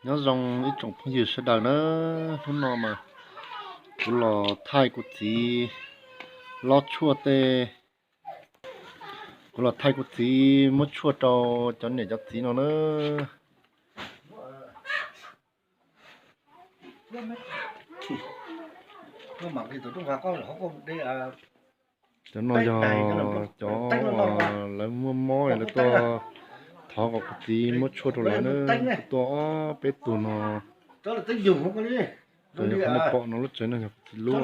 Nyob zoo ib tsoom phooj ywg sawv daws na, hnub no mas kuv los thaij kuv txiv lob tshuaj tej, kuv los thaij kuv txiv muab tshuaj rau cov niam cov txiv no na. Cov no yog cov lawv muaj mob lawv tuaj thov kom kuv txiv muab tshuaj rau lawv na, tuaj ob peb tug no. Qhov nej pom no lub tsev no yog kuv txiv lub.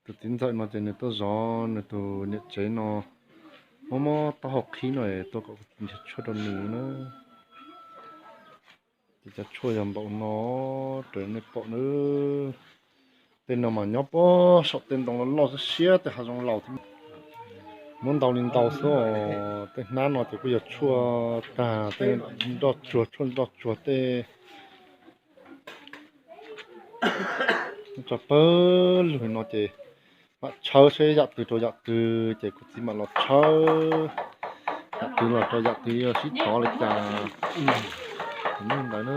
Tus txiv ntxawm no ces nws tuaj zov nws tus niam tsev no, mob mob taub hau qhib no tuaj kom kuv txiv nrhiav tshuaj rau nws na. Ces cov tshuaj yog npaum no raws nej pom na. Tej no mas nyob puag saum tej ntoo loj loj siab siab tej hav zoov laus thiab. Muab ntau li ntau xwb os. Tej hnab no ces kuj yog tshuaj tag, tej nroj tsuag, tshuaj nroj tsuag tej. Tso pawg lug no ces mam tshawb seb yam twg rau yam twg ces kuv txiv mam los tshawb yam twg los rau yam twg, sib tov li cas. Ntawd na.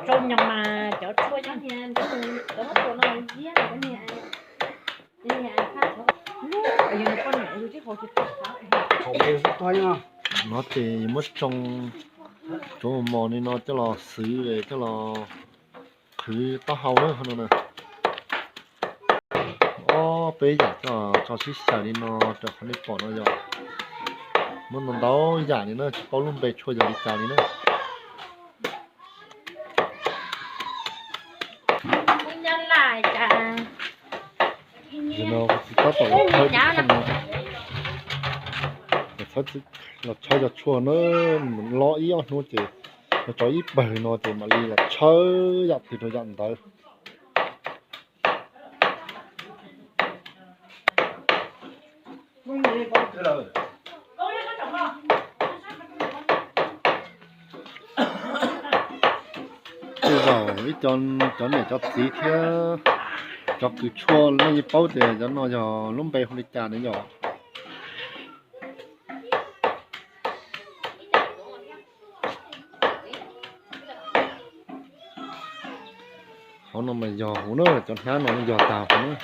Tsau nyoos mas cov tshuaj cov no, no ces muab tsoo, tsoo mos li no coj los xwb, coj los qhwv taub hau na, no na. Ob peb yam coj tso sib xyaw li no rau qhov nej pom no yog muab ntau ntau yam li na, tsis paub lub npe tshuaj yog li cas li na. Zaum no kuv txiv tab tom los tshawb, los tshawb cov tshuaj na, los ib ob hnub ces los tso ib pawg no ces mam li los tshawb yam twg rau yam ntawd. Tej zaum ib co cov niam cov txiv thiab cov kws tshuaj nej yeej paub tias cov no yog lub npe hu li cas ne yom. Hauv no mas yog huv na, cov hnab no yog tag huv na.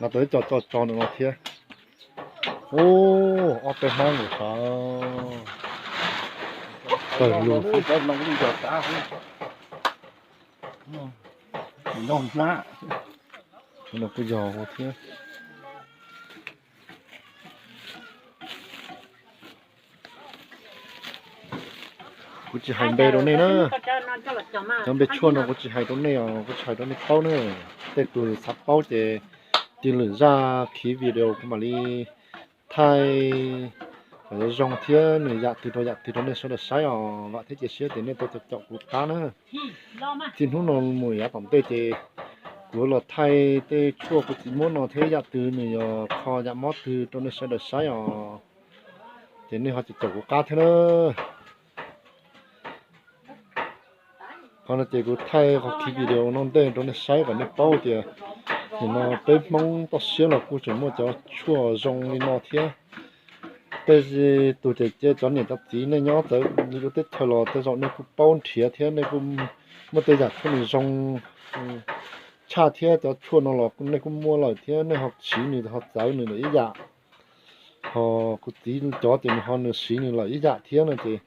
Mas tau ib co tso tso ntawm no thiab. Ub, ob peb hnab nkaus sav. Tawg lug xwb. Hnab no kuj yog thiab. Kuv tsis hais npe rau nej na. Cov npe tshuaj no kuv tsis hais rau nej os, kuv tsis hais rau nej paub na. Tej tus xav paub ces tig lwm zaj khiv video kuv mam li thaij kom zoo thiab nws yam twg rau yam twg rau nej sawv daws saib os. Vam thiab cia siab tias nej tuaj caum kuv qab na. Txij hnub no mus yav tom ntej ces kuv los thaij tej tshuaj kuv txiv muab no thiab yam twg nws yog kho yam mob twg rau nej sawv daws saib os. Ces nej ho caum caum kuv qab thiab na. Qhov no ces kuv thaij qhov khiv video no ntej rau nej saib kom nej paub tias nim no peb Hmoob toj siab los kuj tseem muaj cov tshuaj zoo li no thiab. Tej tus ces cia cov niam cov txiv nej nyob txawv lub teb chaws los tej zaum nej kuj paub nrhiav thiab nej kuj muaj tej yam tshuaj nws zoo tshaj thiab. Cov tshuaj no los nej kuj muaj lawm thiab, nej ho siv nws ho txawv nws lawm ib yam. Ho kuv txiv cov ces nws ho nws siv nws lawm ib yam thiab no ces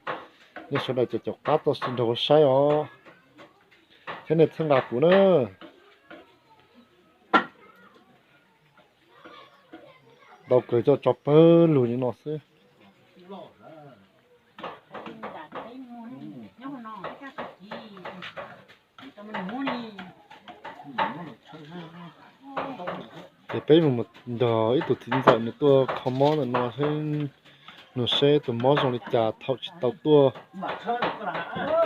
nej sawv daws caum caum qab tuaj nrog kuv saib os, thiab nej txhawb nqa kuv na. Ntau kawg coj tso pawg lug li no xwb. Ces peb mus nrog ib tug txiv ntxawm nws tuaj kho mob ntawm no seb, nws seb tus mob zoo li cas thaum tsis tau tuaj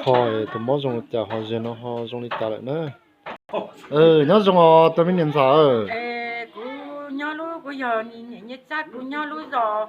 kho, tus mob zoo li cas ho zaum no ho zoo li cas lawm na. Nyob zoo os tus me niam ntxawm. Kuv nyob lub, kuv yog niam Nyiaj Tsab, kuv nyob lub zos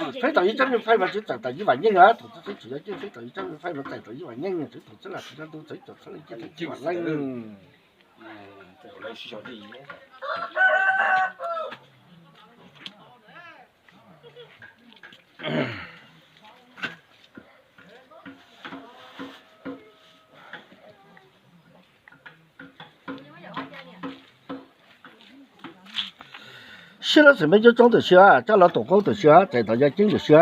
Txheeb tau ib tsab me fais mas txheeb tau ib vam nyeej na, thaum txheeb tau ib tsab me fais mas txheeb tau ib vam nyeej, txheeb tau txheeb tau ib vam nyeej. Sib lab xeem Npeeb Coob Tsoob tam sim, Tsab Los Tuam Qoob tam sim, Txais Tom Yaj Ceeb tam sim,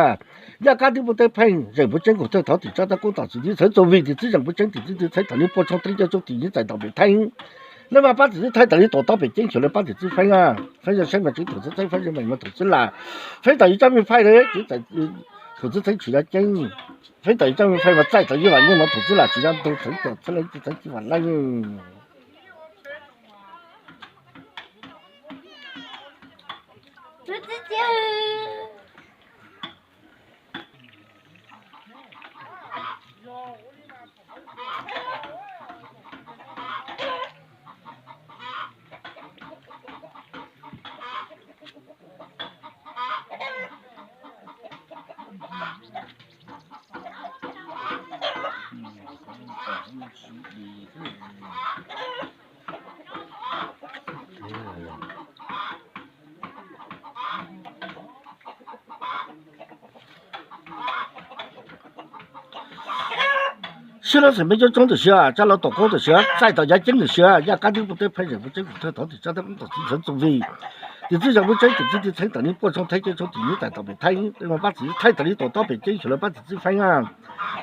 Yaj Kab Twb Pub Teb Pheej, Zeem Pub Tseeb Kuv Thawj Thov Tim Tsab Tab Koob Tom Txwv Tib Txheeb Txoos Vij, Tim Txwv Zeem Pub Tseeb, Tim Txwv Tib Txheeb Tom Niv Puaj Tshooj Theeb Caj Tsoob Tim Nyiv Txais Tom Pem Theeb, lawv mas pab Tim Txwv Thaij Tom Niv Tuam Tob Pem Ceeb, xyov lawv pab Tim Txwv Feeb a, Feeb Yaj Seeb mas Tseeb Tuam Txwv Txheeb, Feeb Yaj Meem mas Tuam Txwv Lam, Feeb Tom Yij Tsab Mej Faij, Tseeb Txais Tuam Txwv Txheeb Tshwm Yaj Ceeb, Feeb Tom Yij Tsab Mej Faij mas Txais Tom Yij Vam Nyeej mas Tuam Txwv Lam Tshwm Yaj Ntug Txheeb Coj Txheeb Leej Txheeb Cib Vam Leej. Sib lab xeem Npeeb Coob Tsoob tam sim, Tsab Los Tuam Qoob tam sim, Txais Tom Yaj Ceeb tam sim, Yaj Kab Twb Pub Teb Pheej, Zeem Pub Tseeb Kuv Thawj Thov Tim Tsab Tab Koob Tom Txwv Txheeb Txoos Vij, Tim Txwv Zeem Pub Tseeb, Tim Txwv Tib Txheeb Tom Niv Puaj Tshooj Theeb Caj Tsoob Tim Nyiv Txais Tom Pem Theeb, lawv mas pab Tim Txwv Thaij Tom Niv Tuam Tob Pem Ceeb, xyov lawv pab Tim Txwv Feeb a,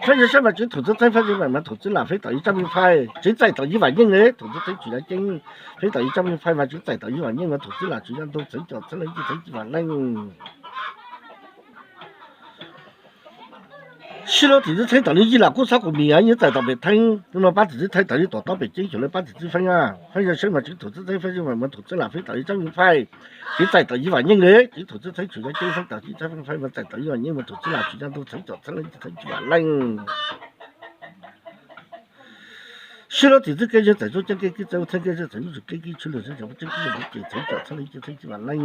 Feeb Yaj Seeb mas Tseeb Tuam Txwv Txheeb, Feeb Yaj Meem mas Tuam Txwv Lam, Feeb Tom Yij Tsab Mej Faij, Tseeb Txais Tom Yij Vam Nyeej le Tuam Txwv Txheeb Tshwm Yaj Ceeb, Feeb Tom Yij Tsab Mej Faij mas Tseeb Txais Tom Yij Vam Nyeej mas Tuam Txwv Lam Tshwm Yaj Ntug Txheeb Coj Txheeb Leej Txheeb Cib Vam Leej. Sib lab Tim Txwv Txheeb Tom Niv Yij Lam Kub Xob Kus Mis Nyiv Txais Tom Pem Theeb, lawv mas pab Tim Txwv Thaij Tom Niv Tuam Tob Pem Ceeb, xyov lawv pab Tim Txwv Feeb a, Feeb Yaj Seeb mas Tseeb Tuam Txwv Txheeb, Feeb Yaj Meem mas Tuam Txwv Lam, Feeb Tom Yij Tsab Mej Faij, Tseeb Txais Tom Yij Vam Nyeej le Tseeb Tuam Txwv Txheeb Tshwm Yaj Ceeb, Feeb Tom Yij Tsab Mej Faij mas Txais Tom Yij Vam Nyeej mas Tuam Txwv Lam Tshwm Yaj Ntug Txheeb Coj Txheeb Leej Txheeb Cib Vam Leej. Sib lab Tim Txwv Keeb Zeej Txais Txuj Ceeb Keeb Kib Txais Ua Txheeb Keeb Zeej Txais Lub Tshwm Keeb Kib Tshwj Lwg Txheeb Coj Pub Tseeb Kib Yeej Lub Cev Txheeb Coj Txheeb Leej Cib Txheeb Cib Vam Leej.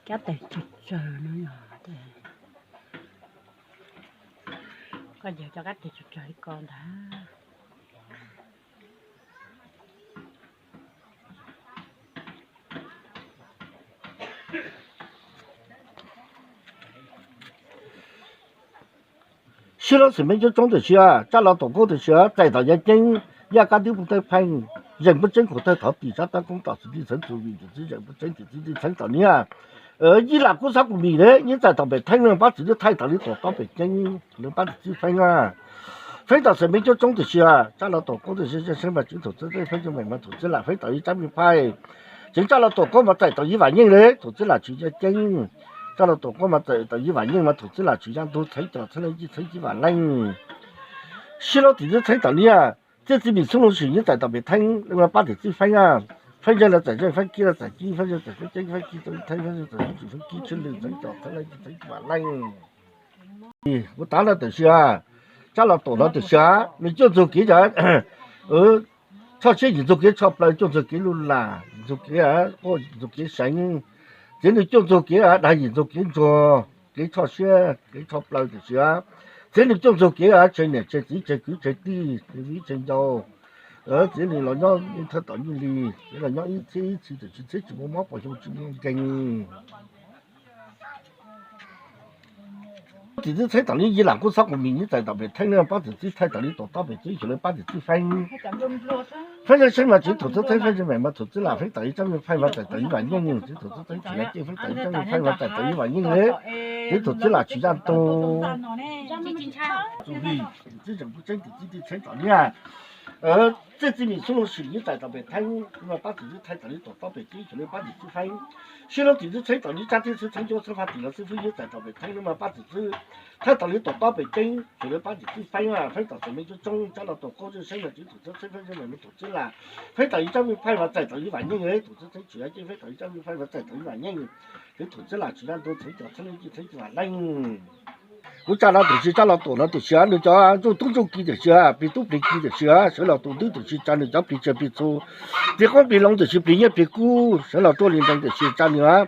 Kab tes tsawg tsawg no yog, koj yawg cov kab tes tsawg tsawg li ko ntag. Sib lab xeem Npeeb Coob Tsoob tam sim, Tsab Los Tuam Qoob tam sim, Txais Tom Yaj Ceeb, Yaj Kab Twb Pub Teb Pheej, Zeem Pub Tseeb Kuv Thawj Thov Tim Tsab Tab Koob Tom Txwv Tib Txheeb Txoos Vij, Tim Txwv Zeem Pub Tseeb, Tim Txwv Tib Txheeb Tom Niv, Yij Lam Kub Xob Kus Mis le Nyiv Txais Tom Pem Theeb, lawv mas pab Tim Txwv Thaij Tom Niv Tuam Tob Pem Ceeb, lawv pab Tim Txwv Feeb a, Feeb Tom Xeem Npeeb Coob Tsoob tam sim, Tsab Los Tuam Qoob tam sim, Yaj Seeb mas Tseeb Tuam Txwv Txheeb, Feeb Yaj Meem mas Tuam Txwv Lam, Feeb Tom Yij Tsab Mej Faij, Tseeb Tsab Los Tuam Qoob mas Txais Tom Yij Vam Nyeej le Tuam Txwv Lam Tshwm Yaj Ceeb, Tsab Los Tuam Qoob mas Txais Tom Yij Vam Nyeej mas Tuam Txwv Lam Tshwm Yaj Ntug Txheeb Coj Txheeb Leej Cib Txheeb Cib Vam Leej. Sib lab Tim Txwv Txheeb Tom Niv, Txiaj Txiv Mim Xub Loo Swm Nyiv Txais Tom Pem Theeb, lawv mas pab Tim Txwv Feeb a, Feeb Zeej Los Txais Zeej, Feeb Kib Los Txais Kib, Feeb Zeej Txais Kub Ceeb, Feeb Kib Txais Feeb Zeej Txais Kub Tsis Feeb Kib Tshwj Lwg Txheeb Coj Txheeb Leej Cib Txheeb Cib Vam Leej. Kuv tav no tam sim, Tsab Los Tuam no tam sim, nws cuaj ntxuag kev, Tshoj Siab yim ntxuag kev Tshoj Plaws, cuaj ntxuag kev Luj Lam, yim ntxuag kev, ntxuag kev Seev, txiv nws cuaj ntxuag kev Dag, yim ntxuag kev Ntsuag, kev Tshoj Siab kev Tshoj Plaws tam sim, txiv nws cuaj ntxuag kev Tshev Niam Tshev Txiv Tshev Kwv Tshev Tij Tshev Viv Tshev Ncau, txiv nws los nyob thawj tom nyuj li, txiv los nyob ib txhiab ib txhis tam sim txhiab tsis muaj mob pos xyoo tsis muaj nkeeg. Tim Txwv Txheeb Tom Niv Yij Lam Kub Xob Kus Mis Nyiv Txais Tom Pem Theeb, lawv mas pab Tim Txwv Thaij Tom Niv Tuam Tob Pem Ceeb, xyov lawv pab Tim Txwv Feeb. Feeb Yaj Seeb mas Tseeb Tuam Txwv Txheeb, Feeb Yaj Meem mas Tuam Txwv Lam, Feeb Tom Yij Tsab Mej Faij mas Txais Tom Yij Vam Nyeej, Txiv Tuam Txwv Txheeb Tshwm Yaj Ceeb, Feeb Tom Yij Tsab Mej Faij mas Txais Tom Yij Vam Nyeej le, Txiv Tuam Txwv Lam Tshwm Yaj Ntug. Txiv Zeem Pub Tseeb Tim Txwv Tib Txheeb Tom Niv, Txiaj Txiv Mim Xub Loo Swm Nyiv Txais Tom Pem Theeb, lawv mas pab Tim Txwv Thaij Tom Niv Tuam Tob Pem Ceeb, xyov lawv pab Tim Txwv Feeb. Sib lab Tim Txwv Txheeb Tom Niv Tsab Tib Txwv Txheeb Cuab Txheeb Faj Tim Los Xib Fwb Nyiv Txais Tom Pem Theeb, lawv mas pab Tim Txwv Thaij Tom Niv Tuam Tob Pem Ceeb, xyov lawv pab Tim Txwv Feeb. Feeb Tom Xeem Npeeb Coob Tsoob, Tsab Los Tuam Qoob Zeej Seeb mas Tseeb Tuam Txwv Txheeb, Feeb Yaj Meem mas Tuam Txwv Lam, Feeb Tom Yij Tsab Mej Faij mas Txais Tom Yij Vam Nyeej le Tuam Txwv Txheeb Tshwm Yaj Ceeb, Feeb Tom Yij Tsab Mej Faij mas Txais Tom Yij Vam Nyeej, Txiv Tuam Txwv Lam Tshwm Yaj Ntug Txheeb Coj Txheeb Leej Cib Txheeb Cib Vam Leej. Kuv tsa no tam sim, Tsab Los Tuam no tam sim, nws cov ntsuj tub ntsuj ki tam sim, plig tub plig ki tam sim, sawv los tus twb tam sim tsa nws cov plig tsiaj plig txhu, plig qoob plig loo tam sim, plig nyiaj plig kub sawv los tuaj li nrees tam sim tsa nws,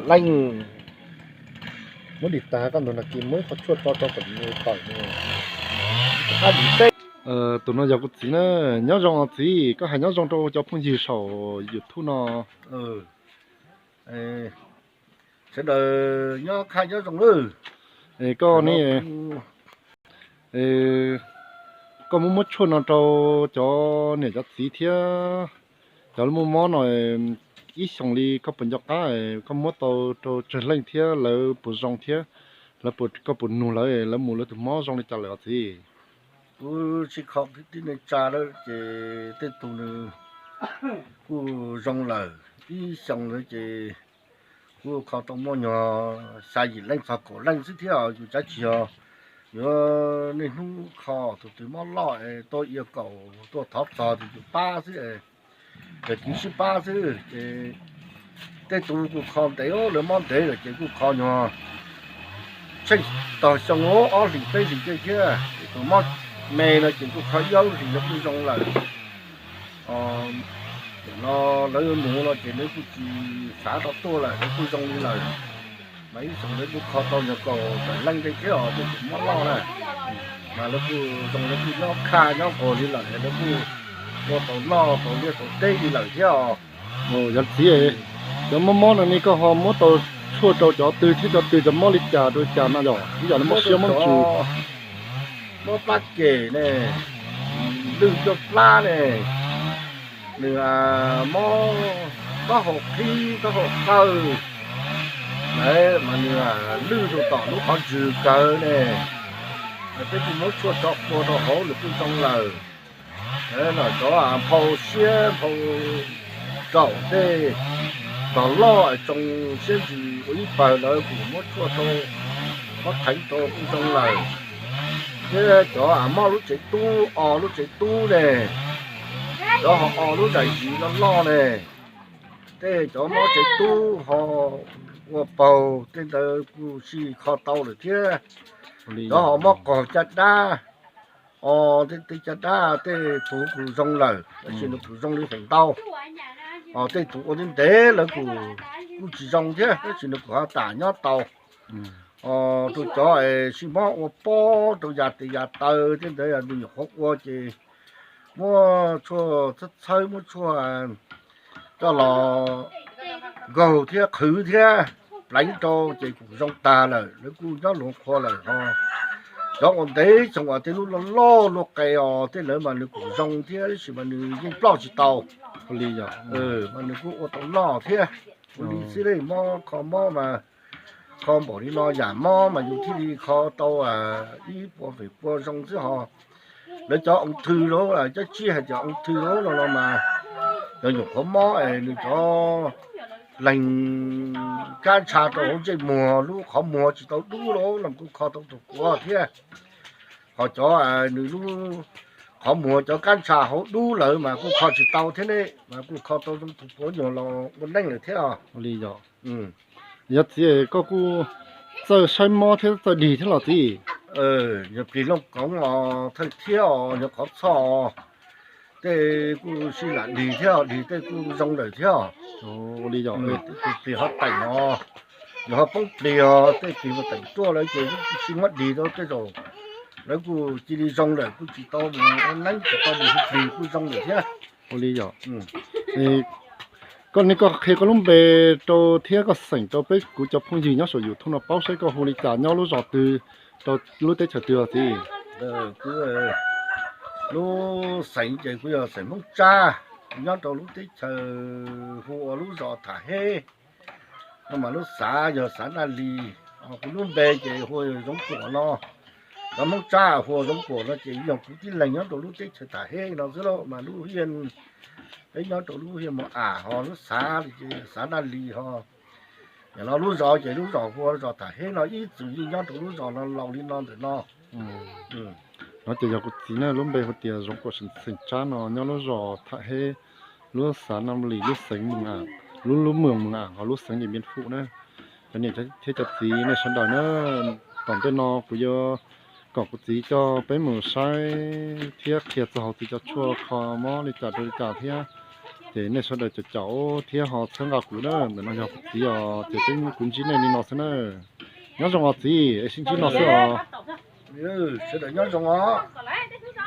lam leej. Muab dim tag koj ntug no kis muab ib qho tshuaj tso rau kom nws tawm nws qab dim teb. Tus no yog kuv txiv na. Nyob zoo os txiv, koj hais nyob zoo rau cov phooj ywg saum YouTube no. Sawv daws nyob khaj nyob zoo lawm. Koj ne, koj muab muab tshuaj no rau cov niam cov txiv thiab cov lub muaj mob no ib xyoos li koj puas nco qab, koj muab tau rau tsawg leej thiab lawv puas zoo thiab, lawv puas, koj puas nug lawv, lawv mus lawv tus mob zoo li cas lawm os txiv? Kuv tsis kho kwv tij neej tsa lawm ces tej tus nws kuj zoo lawm ib xyoos lawm ces kuj kho tau muaj nyuag xya yim leej txog kaum leej xwb thiab. Yus cav tsis yog yuav niaj hnub kho, tus twg mob loj es tuaj ia kaum tuaj thov txog tus twg pab xwb, ces kuv sib pab xwb ces tej tus kuj kho ntev, lawv mob ntev lawm ces kuj kho nyuag tsheej tog xyoo ob hlis peb hlis tej thiab. Ces tus mob me no ces kuj kho ib ob lub hlis no kuj zoo lawm. Tam no lawv yuav mus no ces lawv kuj tsis xav tau tuaj lawm, lawv kuj zoo li lawm. Mas ib xyoos lawv kuj kho tau nyuag kaum tawm leej tej thiab os, tej tus mob loj na. Mas lawv kuj zoo, lawv kuj nyob khaj nyob nquag li lawm, lawv kuj ua tau noj tau liaj tau teb li lawm thiab os. Yog txiv, cov mob mob no ne koj ho muab tau tshuaj rau cov twg thiab cov twg cov mob li cas rau cas no yog ib yam li mob siab mob ntsws? Mob plab kem ne, lwj cuaj plab ne, nws mob taub hau qhib taub hau qawj, mas nws lwj rau tom lub qhov ntswg kawg ne. Peb kuj muab tshuaj tso qhua rau hauv nws kuj zoo lawm. Cov nphau siab nphau raum tej tog loj tsoo siab ntsws ua ib pawg lawv kuj muab tshuaj rau, muab theev rau kuj zoo lawm. Thiab cov mob lub tsev tub, o lub tsev tub ne, cov ho o lub zais zis loj loj ne, tej cov mob tsev tub ho ua paug tej ntawd kuj sij kho tau lawm thiab. Cov ho mob qog caj dab, o tej caj dab tej tus kuj zoo lawm, tab sis nws kuj zoo li feem ntau. Tej tus ua ntev ntev lawv kuj, kuj tsis zoo thiab, tab sis nws kuj ho tam nyob tau. Rau cov sib mob ua pob rau yam tes yam taw tej ntawd, nws nyuam qhuav ua ces muab tshuaj txhawb txhawb, muab tshuaj coj los nkaug thiab qhwv thiab pleev rau ces kuj zoo tag lawm, lawv kuj nyob luag qhua lawm ho. Cov ua ntev xyoo uas tej lub loj loj luag qes os tej lawv mas nws kuj zoo thiab, tab sis mas nws yeej ploj tsis tau. Ua li yom. Mas nws kuj ua tau noj thiab. Ua li xwb li, mob kho mob mas kho npaum li no yam mob mas yus thiaj li kho tau ib puas feem pua zoo xwb ho. Lawv cov ong thw lawm, cov tsiaj hais tias ong thw lawm no no mas cov nyuam qhuav mob es nws cov leeg kab ntsha rau hauv ntsej muag, lub qhov muag tsis tau dub lawm los kuj kho tau tus kuav thiab. Ho cov nws lub qhov muag cov kab ntsha hauv dub lawm mas kuj kho tsis tau thiab ne, mas kuj kho tau zoo tus puav nyuag los ua neej lawm thiab os. Ua li yom. Yog txiv, koj kuj txawj saib mob thiab txawj dig thiab los txiv? Yog plig looj koov os thawj thiab os, yog qhov txhoj os, tej kuj sij lam dig thiab, dig tej kuj zoo lawm thiab. Ua li yom. Tus plig ho teem os, yog ho poob plig os, tej plig mus teem tuaj lawm ces kuj sij muab dig rau tej zaum lawv kuj cia li zoo lawm, kuj tsis tau mus ua neeb, tsis tau mus hu plig kuj zoo lawm thiab. Ua li yom. Koj ne, koj qhia koj lub npe rau thiab koj xeem rau peb kuv cov phooj ywg nyob saum YouTube no paub saib koj hu li cas, nyob lub zos twg rau lub teb chaws twg os txiv? Kuv lub xeem ces kuv yog xeem Hmoob Tsab, nyob rau lub teb chaws hu ua lub zos Tham Heb, no mas lub xav yog xav Naj Lis. Kuv lub npe ces hu Zoov Kuam no, cov Hmoob Tsab hu Zoov Kuam no ces yog kuv tib leeg nyob rau lub teb chaws Tham Heb no xwb lauj, mas lub hiaj peb nyob rau lub hiaj Mus Am ho lub xav ces xav Naj Lis ho. Yog no lub zos ces lub zos hu ua zos Tham Heb no ib txwm yeej nyob rau lub zos no laus li no ntawm no. No ces yog kuv txiv na, lub npe hu tias Zoov Kuam, xeem Tsab no, nyob lub zos Tham Heb, lub xav Naj Lis, lub xeev Mus Am, lub lub moos Mus Am ho lub xeev Điện Biên Phủ na. Cov niam thiab cov txiv nej sawv daws na, tom ntej no kuv yuav kom kuv txiv coj peb mus saib thiab qhia txog hauv txiv cov tshuaj kho mob li cas rau li cas thiab. Ces nej sawv daws caum caum thiab ho txhawb nqa kuv na, ntawm no yog kuv txiv os, ces peb kuv ntsib nej li no xwb na. Nyob zoo os txiv, es sib ntsib no xwb os. Sawv daws nyob zoo os.